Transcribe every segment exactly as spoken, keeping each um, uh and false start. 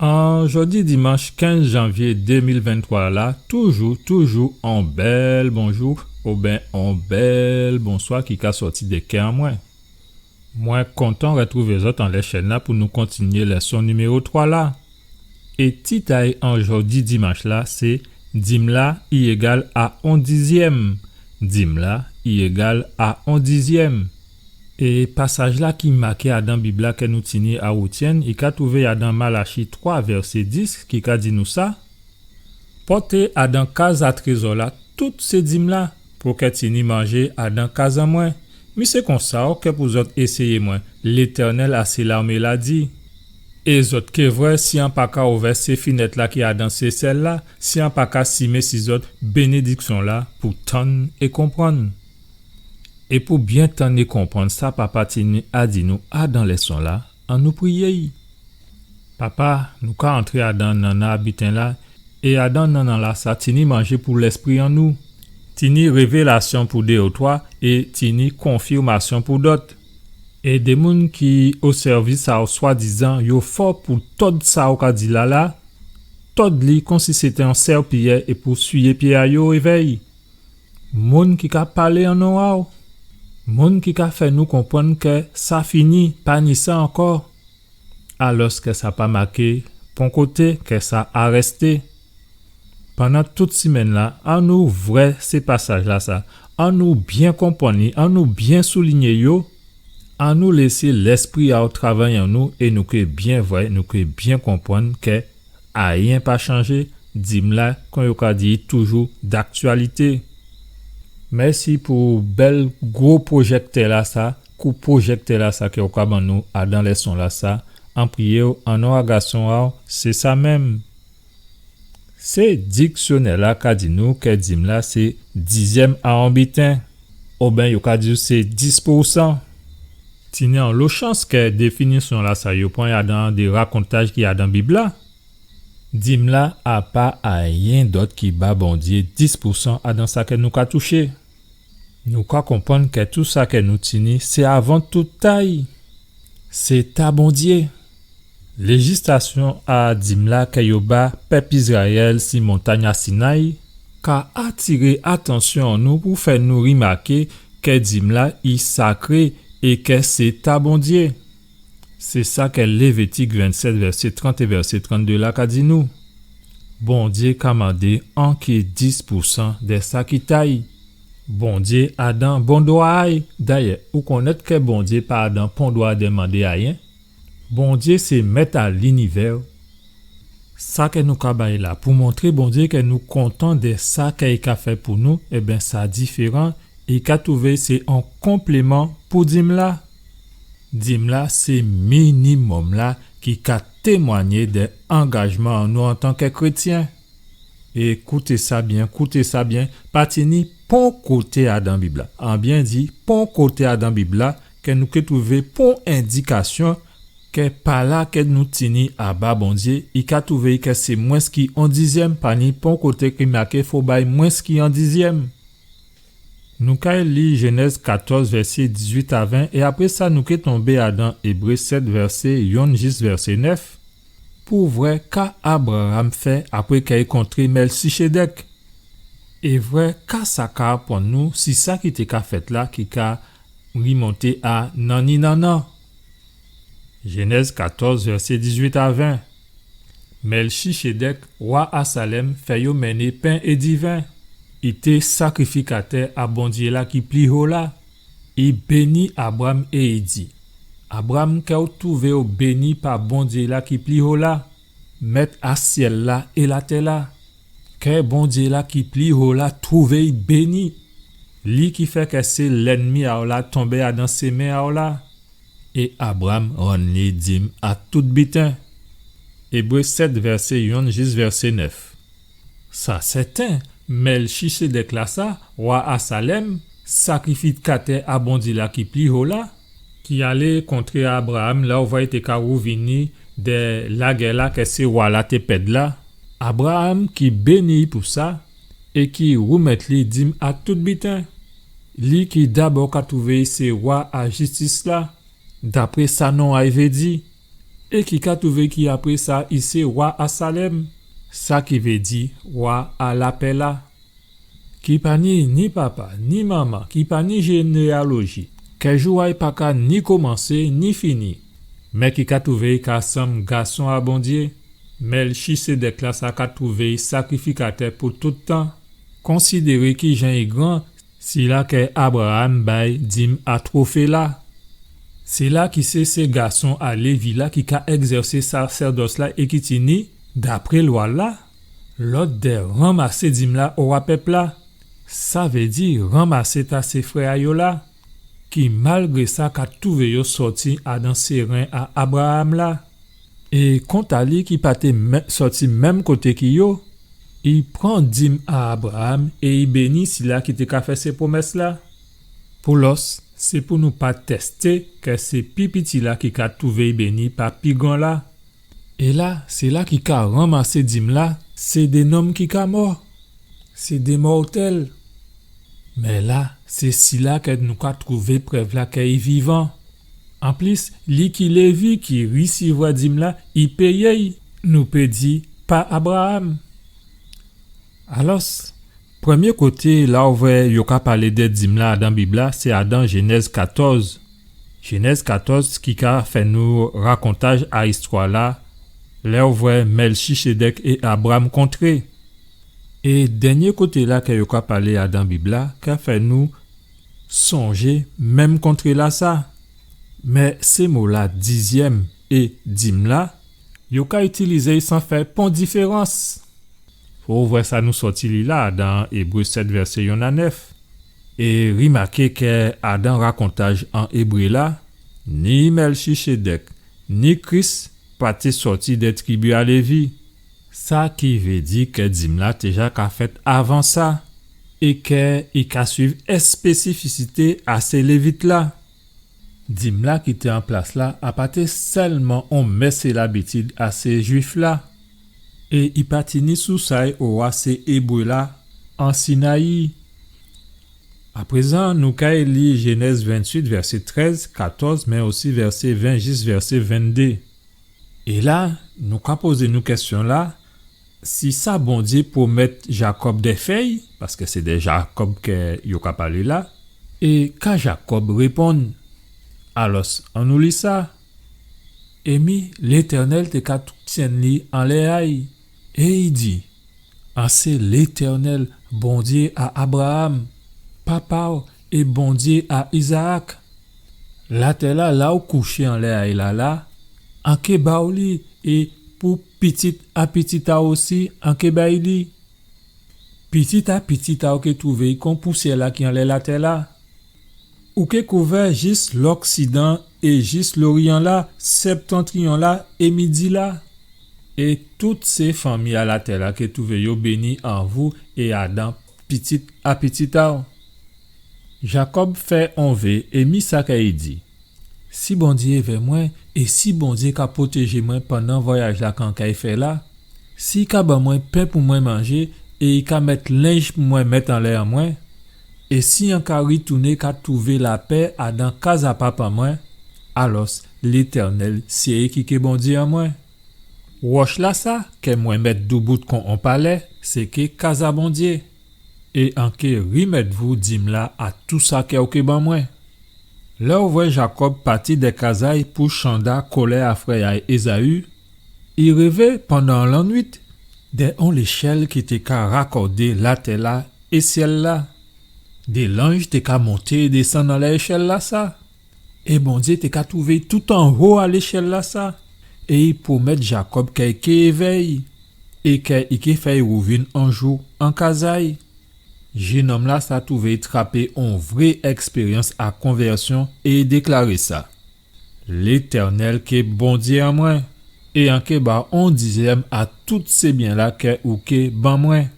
An jòdi dimanch kenz janvyé dé mil venntwa la, toujou, toujou on bèl bonjou oben on bèl bonswa ki ka sòti dè kè an mwen. Mwen kontan rètwouvé zòt anlè chèn-la pou nou kontinyé lèson niméwo twa la. É tit a'y an jòdi dimanch la sé Dim-la i égal a on dizyèm. Dim-la i égal a on dizyèm. É pasaj-la ki maké adan Bib-la kè nou tini a woutyenn, i ka twouvé adan Malachi twa vèsé dis ki ka di nou sa: Pòté adan kaz a trézò-la tout sé dim-la, pou kè tini manjé adan kaz an mwen. Mi sé konsa o kè pou zòt éséyé mwen, Létènèl a sé larmé-la di. É zòt ké vwè si an pa ka ouvè sé finèt-la ki adan sé syèl-la, si an pa ka simé si zòt bénédiksyon-la pou tann é konprann. É pou byen tann é konprann sa Papa tini a di nou adan lèson-la, annou priyé'y. Papa, nou ka antré adan nannan a biten-la, é adan nannan-lasa tini manjé pou lèspri an nou, tini révélasyon pou dé o twa, é tini konfimasyon pou dòt. É dé moun ki o sèvis a'w swadizan yo fò pou tòd sa ou ka di la la, tòd li konsi sété on sèpiyè é pou swiyé pyé a yo évè'y. Moun ki ka palé an non a'w. Moun ki ka fè nou konprann kè sa fini, pa ni sa ankò. Alòskè sa pa maké pon koté kè sa arèsté. Pandan tout simenn-la, annou vwè sé pasaj-lasa, annou byen konprann li, annou byen soulinyé yo, annou lésé Lèspri a'w travay an nou é nou ké byen vwè, nou ké byen konprann kè ayen pa chanjé, dim-la, kon yo ka di, toujou daktyalité. Mèsi pou bèl gwo pwojèktè-lasa, kou pwojèktè-lasa kè ou ka ban nou adan lèson-lasa, an priyé'w, an non a Gason a'w, sé sa menm. Sé diksyonè-la ka di nou kè dim-la sé dizyèm a on biten, oben yo ka di'w sé dis pousan. Tini onlo chans kè définisyon-lasa yo pran adan dé rakontaj ki adan Bib-la. Dim-la a pa ayen dòt ki ba Bondyé dis pousan adan sa kè nou ka touché. Nou ka konprann kè tou sa kè nou tini sé avan tout ta'y. Sé ta Bondyé. Léjislasyon a dim-la kè yo ba pèp Izrayèl si montangn a Sinayi ka atiré atansyon an nou pou fè nou rimaké kè dim-la i sakré é kè sé ta Bondyé. Sé sa kè Lévitik vennsèt vèsé trant é vèsé tranndé la ka di nou. Bondyé ka mandé anki dis pousan dè sa ki ta'y. Bondyé adan bon dwa a'y. Dayè, ou konnèt kè Bondyé pa adan pon dwa dè mandé ayen. Bondyé sé mèt a linivè. Sa kè nou ka bay la pou montré Bondyé kè nou kontan dè sa kè i ka fè pou nou, ében, sa diféran, i ka twouvé sé on konpléman pou dim-la. Dim-la sé minimòm-la ki ka témwanyé dè angajman an nou antan kè krétyen. É kouté sa byen, kouté sa byen, pa tini pon koté adan Bib-la. An byen di, pon koté adan Bib-la kè nou ké twouvé pon endikasyon kè pa la kè nou tini a ba Bondyé, i ka twouvé kè sé mwens ki on dizyèm, pa ni pon koté ki maké fò bay mwens ki on dizyèm. Nou kay li Jénèz katòz, vèsé dizuit a ven, é apré sa, nou ké tonbé adan Ébré sèt, vèsé yonn jis vèsé nèf, pou vwè ka Abraram fè apré kè i kontré Mèlchisédèk, é vwè ka sa ka aprann nou si sa ki té ka fèt la ki ka rimonté a nanni-nannan. Jénèz katòz, vèsé dizuit a ven. Mèlchisédèk, wa a Salèm, fè yo mennen pen é diven. I té sakrifikatè a Bondyé la ki pli ho la. I béni Abram é i di: Abram, kè ou twouvé ou béni pa Bondyé la ki pli ho la, mèt a syèl la é latè la. Kè Bondyé la ki pli ho la twouvé i béni, li ki fè kè sé lènmi a ou la tonbé adan sé men a ou la. É Abram rann li dim a tout biten. Ébré sèt, vèsé yonn jis vèsé nèf. Sa sèten, Mèlchisédèk lasa, wa a Salèm, sakrifikatè a Bondyé la ki pli ho la, ki alé kontré Abraram la ou vwè i té ka wouvini dè lagè la kè sé wa la té pèd la. Abraram ki béni pou sa, é ki woumèt li dim a tout biten. Li ki dabò ka twouvé sé wa a jistis la, dapré sa non a'y vé di. é ki ka twouvé ki apré sa i sé wa a Salèm, sa ki vé di wa a lapè la, ki pa ni ni papa, ni manman, ki pa ni jénéyaloji, kè jou a'y pa ka ni komansé ni fini, mé ki ka twouvé i ka sanm gason a Bondyé. Mèlchisédèk la sa ka twouvé i sakrifikatè pou tout tan. Konsidéré ki jan i gran, sila kè Abraram bay dim a twofé la. Sila ki sé, sé gason a Lévi la ki ka ègzèsé sasèdòs la é ki tini, dapré lwa la, lòd dè ranmasé dim la owa pèp la. Sa vé di ranmasé ta sé frè a yo la, ki malgré sa ka twouvé yo sòti adan séren a Abraram la. É kanta li ki pa té mè-, sòti menm koté ki yo, i pran dim a Abraram é i béni sila ki té ka fè sé pwomès la. Pou lòs, sé pou nou pa tèsté kè sé pi piti la ki ka twouvé i béni pa pi gran la. É la, sila ki ka ranmasé dim la, sé dé nonm ki ka mò. Sé dé mòtèl. Mé la, sé sila kè nou ka twouvé prèv la kè i vivan. Anplis, li ki Lévi ki risivwa dim la, i péyé'y, nou pé di, pa Abraram. Alòs, prèmyé koté la ou vwè yo ka palé dè dim la adan Bib la, sé adan Jénèz katòz. Jénèz katòz ki ka fè nou rakontaj a istwa la, lè ou vwè Mèlchisédèk é Abraram kontré. É dènyé koté la kè yo ka palé adan Bib la, ka fè nou sonjé menm kontré la sa. Mé sé mo la dizyèm é dim la, yo ka itilizé'y san fè pon diférans. Fo ou vwè sa nou sòti li la adan Ébré sèt vèsé yonn a nèf. É rimaké kè adan rakontaj an Ébré la, ni Mèlchisédèk, ni Kris pa té sòti dè tribi a Lévi. Sa ki vé di kè dim la té ja ka fèt avan sa, é kè i ka suiv èspésifisité a sé Lévit la. Dim la ki té an plas la a pa té sèlman on mès é labitid a sé Jwif la, é i pa tini sousay owa sé Ébré la an Sinayi. Aprézan, nou kay li Jénèz ventuit, vèsé trèz, katòz, mé osi vèsé ven jis vèsé venndé. É la, nou ka pozé nou kèsyon la, si sa Bondyé pwomèt Jakòb dè fè'y, paskè sé dè Jakòb kè yo ka palé la, é ka Jakòb réponn? Alòs, annou li sa. É mi, Létènèl té ka tyenn li anlè a'y, é i di, An sé Létènèl, Bondyé a Abraram, papa'w, é Bondyé a Izaak. Latè la, la ou kouché anlè a'y la la, an ké ba'w li, é pou pitit a pitit a'w osi, an ké ba'y li. Pitit a pitit a'w ké twouvé'y kon pousyè la ki anlè latè la. Ou ké kouvè jis loksidan é jis loryan la, sèptantriyon la é midi la. É tout sé fanmi a latè la ké twouvé yo béni an vou é adan pitit a pitit a'w. Jakòb fè on vé é mi sa kè i di, Si Bondyé èvè mwen, é si Bondyé ka pwotéjé mwen pandan vwayaj la k'an kay fè la, si i ka ban mwen pen pou mwen manjé, é i ka mèt lenj pou mwen mèt anlè an mwen, é si an ka ritouné ka twouvé lapè adan kaz a papa mwen, alòs, Létènèl, sé i ki ké Bondyé an mwen. Wòch la sa, kè mwen mèt doubout kon on palè, sé ké kaz a Bondyé. É an ké rimèt vou dim la a tou sa kè ou ké ban mwen. Lè ou vwè Jakòb pati dè kaz a'y pou chanda kolè a frè a'y Ézaü, i révé pandan lannwit dè on léchèl ki té ka rakòdé latè la é syèl la. Dé lanj té ka monté é désann anlè échèl la sa. É Bondyé té ka twouvé'y tout anho a léchèl la sa, é i pwomèt Jakòb kè i ké èvè'y, é kè i ké fè'y wouvin on jou an kaz a'y. Jennonm la sa twouvé'y trapé on vré èkspéryans a konvèsyon é i déklaré sa, Létènèl ké Bondyé an mwen, é an ké ba on dizyèm a tout sé byen la kè ou ké ban mwen.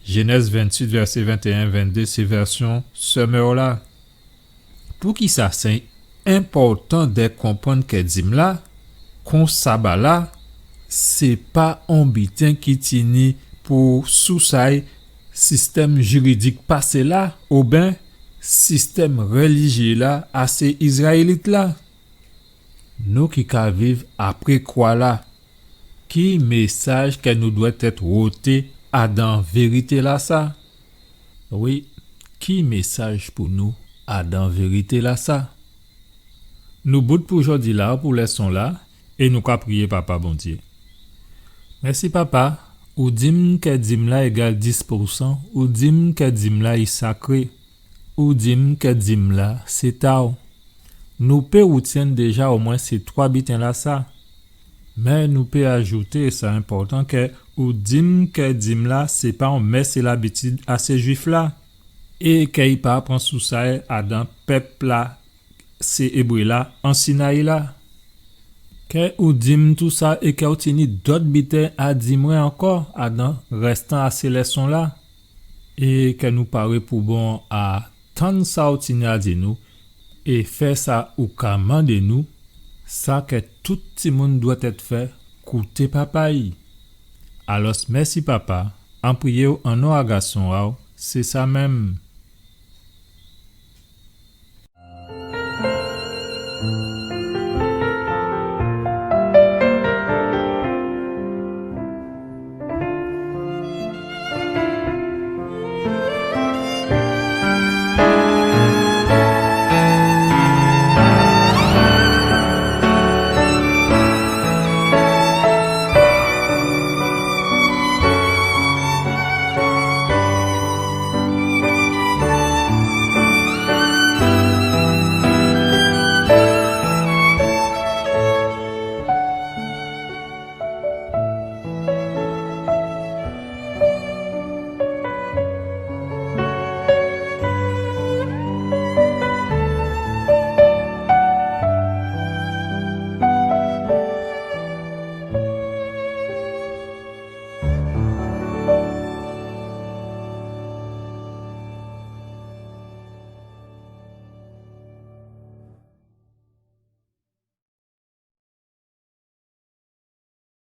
Jénèz ventuit, vèsé ventéen, venndé, sé vèsyon Semeur la. Poukisa sé enpòtan dè konprann kè dim la, kon saba la, sé pa on biten ki tini pou sousay sistèm jiridik pasé la, oben sistèm rélijyé la a sé Izrayélit la? Nou ki ka viv apré kwa-la, ki mésaj kè nou dwèt èt woté adan vérité-lasa? Wi, ki mésaj pou nou adan vérité-lasa? Nou bout pou jòdi-la, pou lèson-la, é nou ka priyé Papa Bondyé. Mèsi Papa, ou di m kè dim-la égal dis pousan, ou di m kè dim-la i sakré, ou di m kè dim-la sé ta'w. Nou pé woutyenn déja omwen sé twa biten-lasa. Mé nou pé ajouté, sa enpòtan, kè ou di m kè dim-la sé pa on mès é labitid a sé Jwif-la, é kè i pa pran sou sa adan pèp-la, sé Ébré-la, an Sinayi-la. Kè ou di m tousa é kè ou tini dòt biten a di mwen ankò adan rèstan a sé lèson-la. É kè nou paré pou bon a tann sa ou tini a di nou, é fè sa ou ka mandé nou, sa kè tout timoun dwèt èt fè, kouté papa'y. Alòs, mèsi Papa, an priyé'w an non a Gason a'w, sé sa menm.